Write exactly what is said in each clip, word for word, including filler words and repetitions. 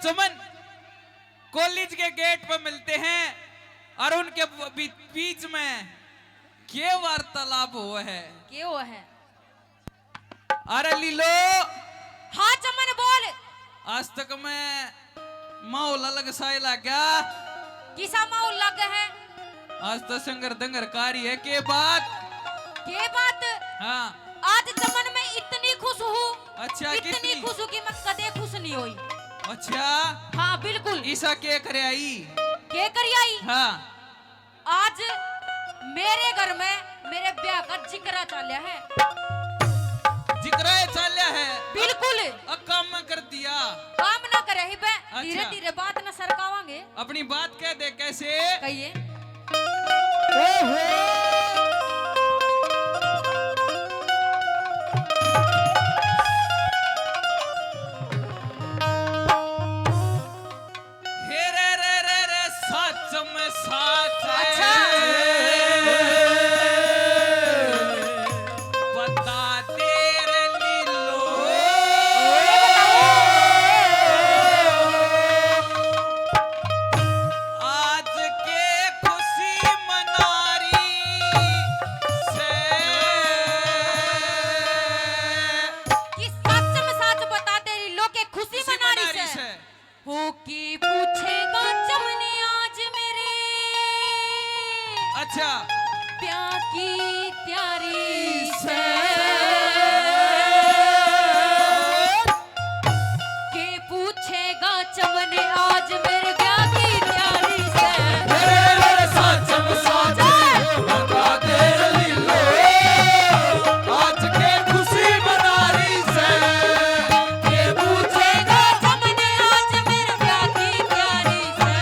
चमन कॉलेज के गेट पर मिलते हैं और उनके बी-, बीच में के वार्तालाप हुआ है? के हुआ है? अरे लीलो। हाँ चमन बोल। आज तक मैं माहौल अलग सा ही लग गया। किसा माहौल लग है? आज तो संगर दंगर कारी है, के बात? के बात? हाँ। आज चमन मैं इतनी खुश हूँ, अच्छा, इतनी कितनी? खुश हूँ कि मैं कदे खुश नहीं हुई। अच्छा। हाँ, बिल्कुल। ईसा के करे आई? के करे आई? हाँ। आज मेरे घर में मेरे ब्याह का जिक्रा चाल्या है। जिक्रा ये चाल्या है? बिल्कुल। अ, काम में कर दिया। काम ना करे ही बे, अच्छा। धीरे धीरे बात ना सरकावांगे। अपनी बात कह दे, कैसे? कहिए। ओहो। हे रे रे रे रे, सच में सच। अच्छा। बता दे रे लीलो। ये बताओ। आज के खुशी मनारी से। कि सच में सच बता दे लीलो के खुशी खुशी मनारी मनारी से। से। हो के पूछेगा चमने आज मेरे अच्छा। ब्याह की तैयारी से। के पूछेगा चमने आज मेरे ब्याह की तैयारी से। मेरे साचम साच बता दे लीलो, आज के खुशी मनारी से। के पूछेगा चमने आज मेरे ब्याह की तैयारी से।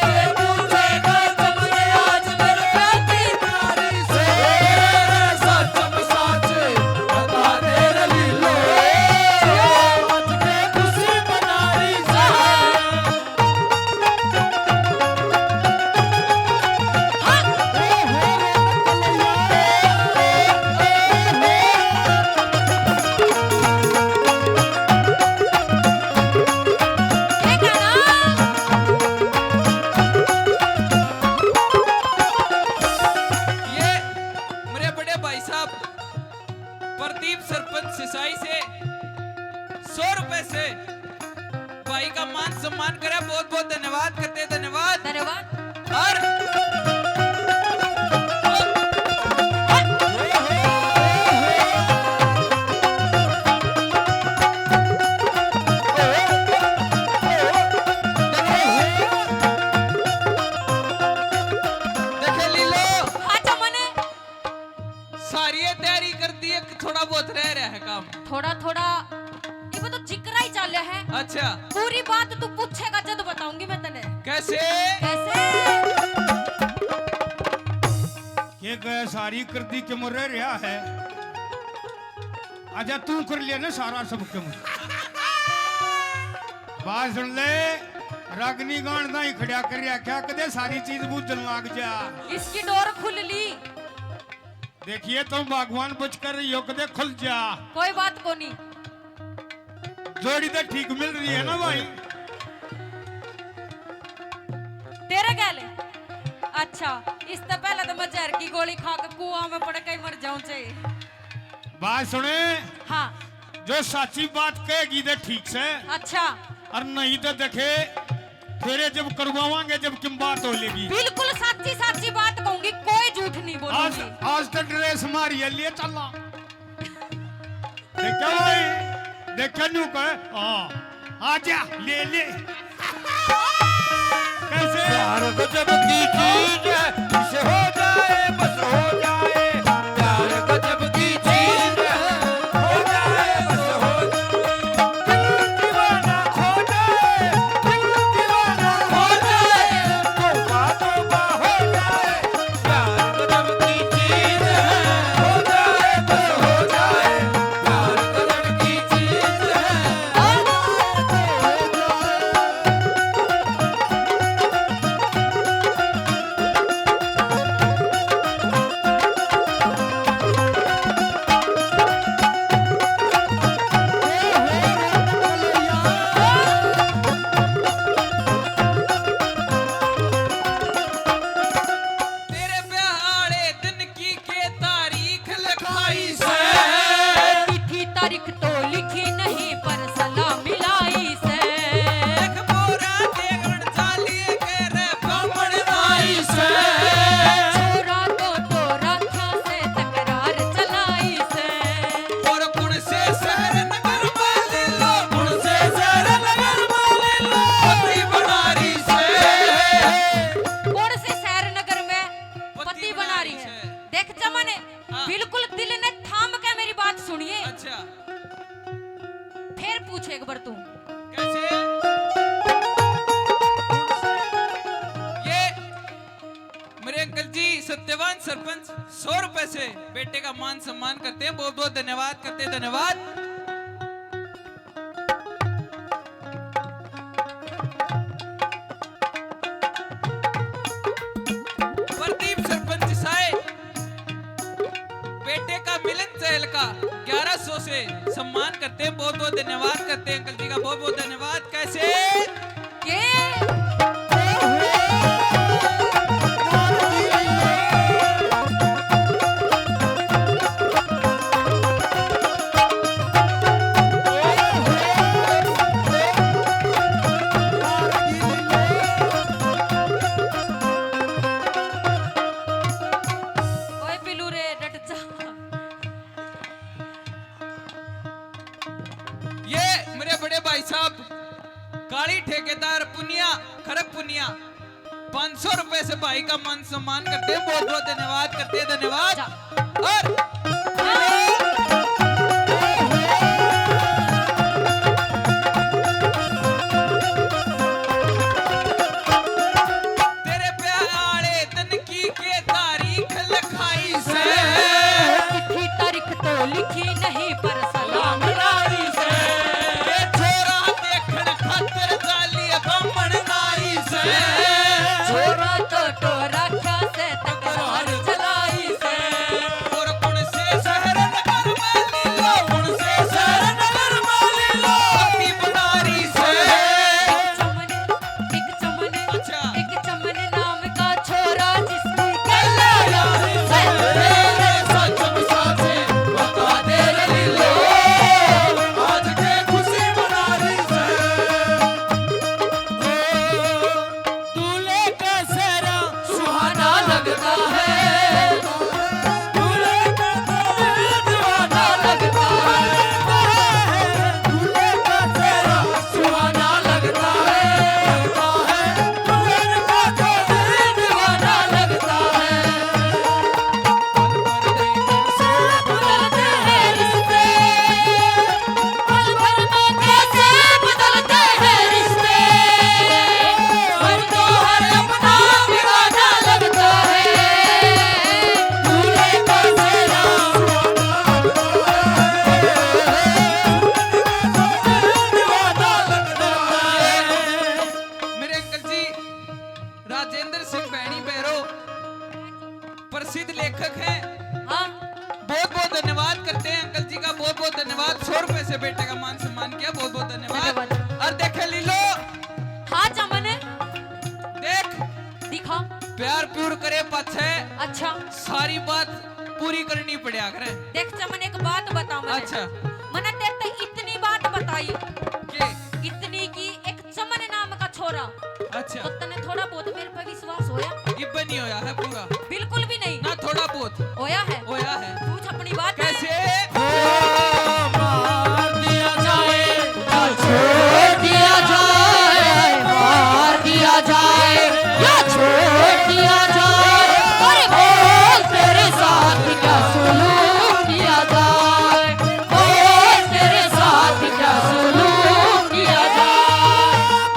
के पूछेगा चमने आज मेरे ब्याह की तैयारी से। साचम साच बता दे रे लीलो, आज के खुशी मनारी से। ये मेरे बड़े भाई साहब प्रदीप सरपंच सिसाई से सौ रुपए से भाई का मान सम्मान करे। बहुत बहुत धन्यवाद, करते धन्यवाद। धन्यवाद। और देखे लीलो। हाँ, चमने। सारी ये तैयारी कर दी है, थोड़ा बहुत रह रहा है काम। थोड़ा थोड़ा, ये वो तो जिक्रा ही चाल्या है। अच्छा। पूरी बात तू पूछेगा जद बताऊंगी मैं तने। कैसे? कैसे? के गए सारी कर दी के मर रहा है। आजा तू कर लिया ना सारा सब के मर। बात सुन ले, रागनी गान दाई खड़ा कर रहा क्या, कदे सारी चीज बूझन लाग जा। इसकी डोर खुल ली। देखिए, तुम भगवान बच कर रही हो, कदे खुल जा। कोई बात कोनी। जोड़ी तो ठीक मिल रही है ना भाई? तेरे गैल? अच्छा, इससे पहले तो मैं जहर की गोली खा के कुआं में पड़ के ही मर जाऊं चाहिए। बात सुने। हाँ। जो साची बात कहेगी तो ठीक से। अच्छा। और नहीं तो देखे, फेरे जब करवावांगे, जब किम बात हो लेगी। बिल्कुल साची साची बात कहूंगी, कोई झूठ नहीं आज, बोलूंगी। आज तो ड्रेस मारी है, ले चला। देखा भाई, देखा न्यू कहे, हाँ, आजा, ले ले। कैसे? प्यार गजब की चीज है, इसे हो जाए, बस हो जाए। प्यार गजब की चीज है, हो जाए, बस हो जाए। दिल दीवाना खो जाए, दिल दीवाना खो जाए, तौबा, तौबा हो जाए। प्यार गजब की चीज है, हो जाए, बस हो जाए। प्यार गजब की चीज है, हो जाए, बस हो जाए। सरपंच सौ रुपए से बेटे का मान सम्मान करते हैं। बहुत बहुत धन्यवाद, करते हैं धन्यवाद। प्रदीप सरपंच साहब, बेटे का मिलन चहल का ग्यारह सौ से सम्मान करते हैं। बहुत बहुत धन्यवाद करते हैं अंकल जी का, बहुत बहुत धन्यवाद। कैसे? के? ओए पिलू रे, डट जा। ये मेरे बड़े भाई साहब काली ठेकेदार पुनिया, खरब पुनिया, पाँच सौ रुपए से भाई का मान सम्मान करते हैं। बहुत बहुत धन्यवाद करते हैं, धन्यवाद। अच्छा। और तेरे प्यारे तन की के तारीख लिखाई से। चिट्ठी तारीख तो लिखी नहीं, पर सलाम नारी से। ये छोरा देखण खातर जाली बामण नारी से। छोरा तो टोरा क्या से तकरार चलाई से। और कौन से शहर नगर में लीलो, कौन से शहर नगर में लीलो, अपनी बनारी से। चमन, एक चमन, अच्छा। एक चमन नाम का छोरा जिसकी गल्ला यार से। सच में साची बता दे रे लीलो, आज के खुशी मना रही से। ओ, दूल्हे का सेहरा सुहाना लगता है। दूल्हे का चेहरा दीवाना लगता है, दूल्हे का चेहरा सुहाना लगता है, दुल्हन का चेहरा दीवाना लगता है। पल भर में कैसे बदलते हैं रिश्ते, पल भर में कैसे बदलते हैं रिश्ते। हर तो हर अपना बेगाना लगता है, दूल्हे का चेहरा सुहाना लगता है, दीवाना लगता है। मेरे अंकल जी राजेंद्र सिंह भैणी भैरो प्रसिद्ध लेखक हैं। हाँ। बहुत बहुत धन्यवाद करते हैं अंकल जी का, बहुत बहुत धन्यवाद। सौ रुपए से बेटे का मान सम्मान किया, बहुत बहुत धन्यवाद। धन्यवाद। और देखे लीलो। हाँ चमन। देख। दिखा। प्यार प्यूर करे पाछे। अच्छा। सारी बात पूरी करनी पड़या करे। देख चमन, एक बात बता मने। अच्छा। मने तेरे ते इतनी बात बताई। के? इतनी की एक चमन नाम का छोरा। अच्छा। तो तने थोड़ा बहुत मेरे पे विश्वास होया? इब्बे नहीं होया है पूरा। बिल्कुल भी नहीं। ना थोड़ा बहुत। होया है। होया है। पूछ अपनी बात। कैसे? ओ, मार दिया जाए या छोड़ दिया जाए, मार दिया जाए या छोड़ दिया जाए, अरे बोल तेरे साथ क्या सुलूक किया जाए। बोल तेरे साथ क्या सुलूक किया जाए,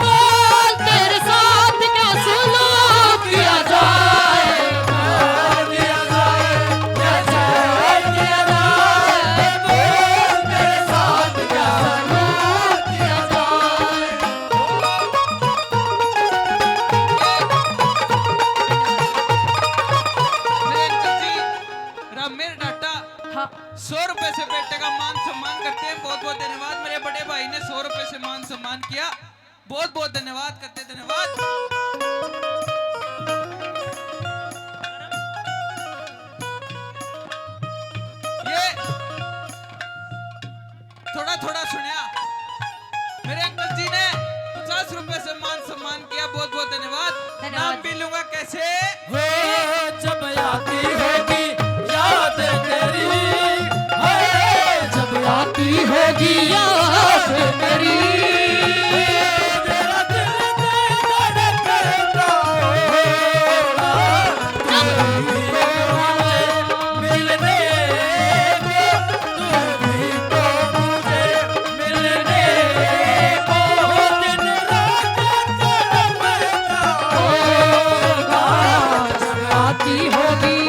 बोल तेरे साथ क्या सुलूक किया जाए, बोल दिया जाए, क्या जाए, किया जाए, बोल तेरे साथ क्या सुलूक किया जाए। मेरे अंकल जी, रामेर डाटा। हाँ। सौ रुपए से बेटे का मान सम्मान करते हैं। बहुत बहुत धन्यवाद। मेरे बड़े भाई ने सौ रुपए से मान सम्मान किया। बहुत बहुत धन्यवाद करते, धन्यवाद। ये थोड़ा थोड़ा सुनया। मेरे अंकल जी ने पचास रुपए से मान सम्मान किया। बहुत बहुत धन्यवाद। धन्यवाद। नाम भी लूंगा कैसे? हो, जब आती होगी याद तेरी, हाय, जब आती होगी याद तेरी, तेरा दिल धड़कता होगा, तू भी तो मुझे मिलने को, तू भी तो मुझे मिलने को दिन रात तड़पता होगा। जब आती होगी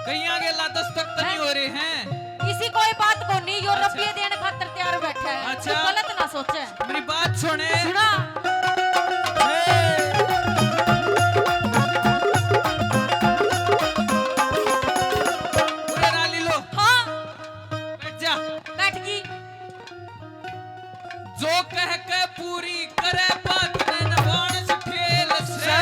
कईयां गेला दस्तक तो नहीं हो रहे हैं। इसी कोई बात को नहीं, यो अच्छा। रुपये देने खातर तैयार बैठा है। अच्छा। तू गलत ना सोचे। मेरी बात सुने। सुना। हे। पूरे राली लो। हाँ। बैठ जा। बैठ गई। जो कह के पूरी करे बात न मानस खेल से।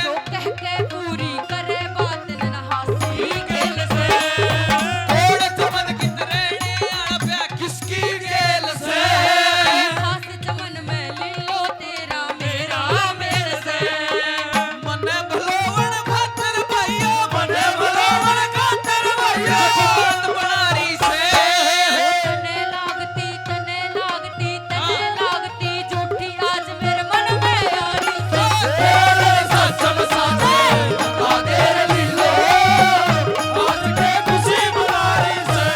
जो कह के पूरी करे बात न हासी खेल से। तोड़ चमन कित रहने आला प्या किसकी गेल से। खास चमन में लीलो तेरा मेरा मेल से। मने भलोवण खातर भैया, मने भलोवण खातर भैया, बात बनारी से। तने लागती, तने लागती, तने हाँ। लागती झूठी आज मेरे मन में आ रही से। तेरे सासम साथे, आ तेरे लीलो, आज के खुशी मनारी से।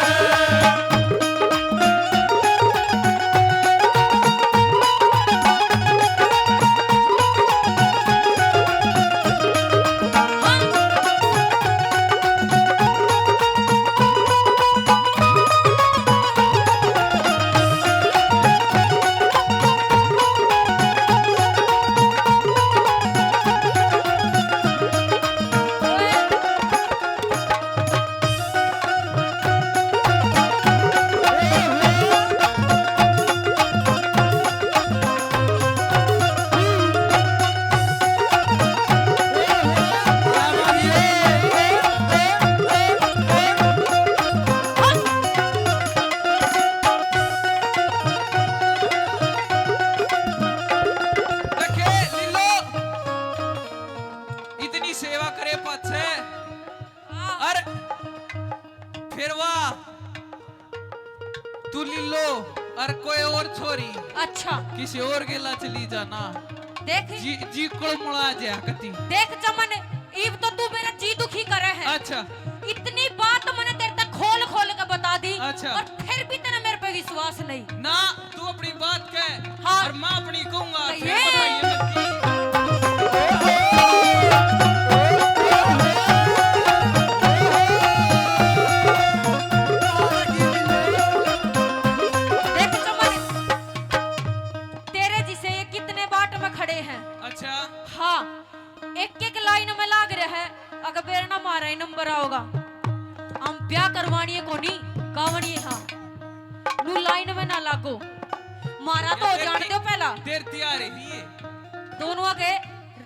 देखे लीलो, इतनी सेवा करे पाछे हाँ। और फिर वाह, तू लीलो और कोई और छोरी अच्छा। किसी और गेला चली जाना। देख। जी, जी कुल मुड़ा जा कती। देख चमन, इब तो तू मेरा जी दुखी करे है। अच्छा। इतनी बात मैंने तेरे तक खोल खोल के बता दी। अच्छा। और फिर भी तेरा मेरे पे विश्वास नहीं। ना, तू अपनी बात कह हाँ। और मैं अपनी कहूंगा, फिर ये बताइए मत की। देख चमन, तेरे जिसे ये कितने बाट में खड़े हैं। अच्छा। हाँ, एक एक लाइन में लाग रहे हैं। अगर बेरना मारा ही नंबर आओगा, हम ब्याह करवानी है कोनी, गावनी है हाँ। नू लाइन में ना लागो, मारा तो जान दो पहला। देर तैयार है ये। दोनों के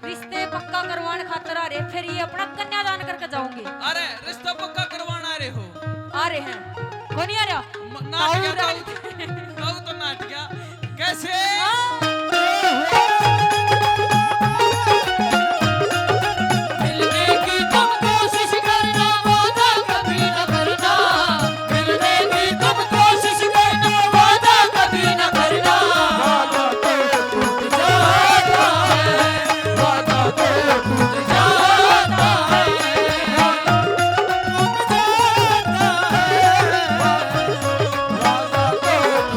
रिश्ते पक्का करवाने खातर आ रहे, फिर ये अपना कन्यादान करके जाओगे। अरे रिश्ता पक्का करवाना आ रहे हो? आ रहे हैं। कोनी आ रहा? नाट गया। ताऊ तो नाट गया। कैसे? मिलने की तुम कोशिश करना, वादा कभी न करना। मिलने की तुम कोशिश करना, वादा कभी न करना। वादा तो टूट जाता है, वादा तो टूट जाता है, टूट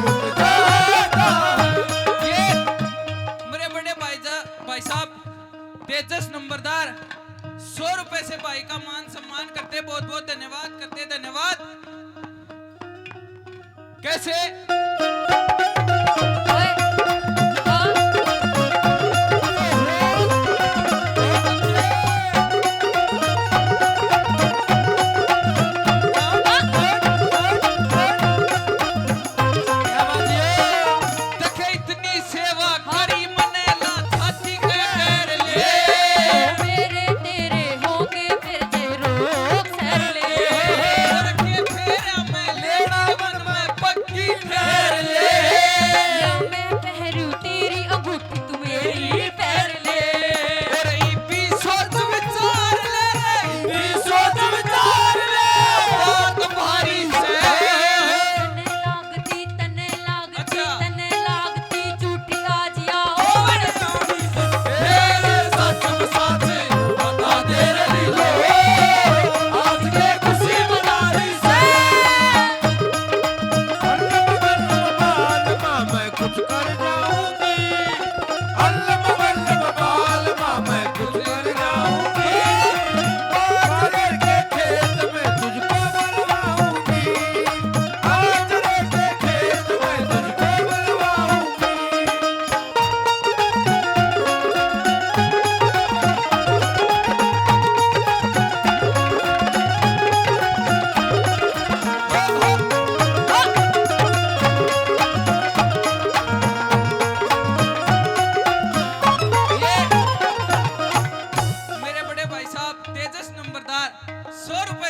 जाता है। ये मेरे बड़े भाई जा-, भाई साहब तेजस नंबरदार सौ रुपए से भाई का मान सम्मान करते, बहुत बहुत धन्यवाद करते, धन्यवाद। कैसे? ओए, हाँ। देखे इतनी सेवा हाँ। करी मने ला छाती के पैर ले। मेरे तेरे होंगे फिर जे रोग सर ले। और के फेरा में लेना मन में पक्की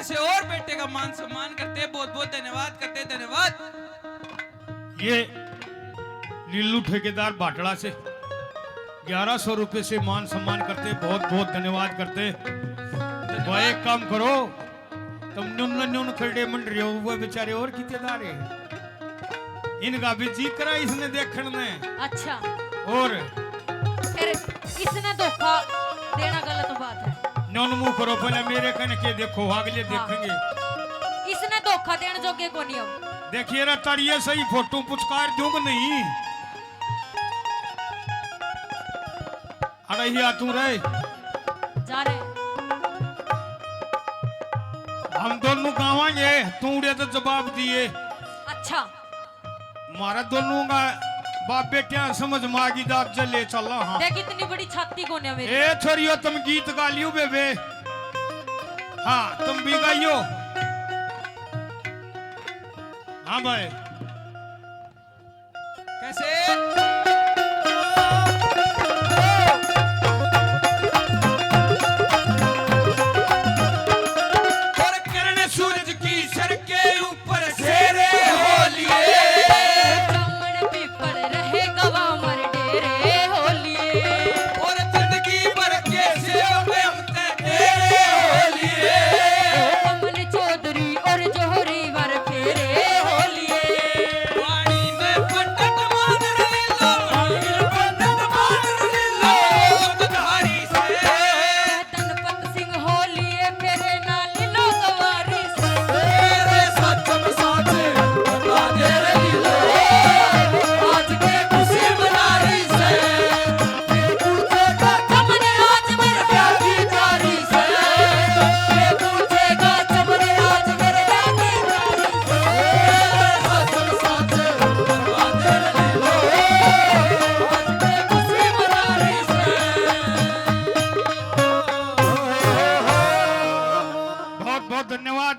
से और बेटे का मान सम्मान करते, बहुत बहुत धन्यवाद करते, धन्यवाद। ये लीलू ठेकेदार भाटड़ा से ग्यारह सौ रुपए से मान सम्मान करते, बहुत बहुत धन्यवाद करते। भाई, एक काम करो, तुम न्यून न्यून खड़े मंड रहे हो, वो बेचारे और कितने दार है, इनका भी जी करा इसने देखण ने। अच्छा। और फिर इसने धोखा देना गलत बात है। न्यून मुंह करो, पहले मेरे कन के देखो, अगले हाँ। देखेंगे। इसने धोखा देने जोगे कोनी हम। देखिए रे ताड़िए, सही फोटो पुचकार दूं कि नहीं? अरे ही आ तू रे। जा रे। हम दोनों गावांगे, तू उड़े तो जवाब दिए। अच्छा। मारा दोनों का बाप बेटियां समझ में आ गई, दाब जले चला। हाँ। देख, इतनी बड़ी छाती कोन्या मेरी। ए छोरियो, तुम गीत गा लियो बेबे। हाँ, तुम भी गाइयो। हाँ भाई।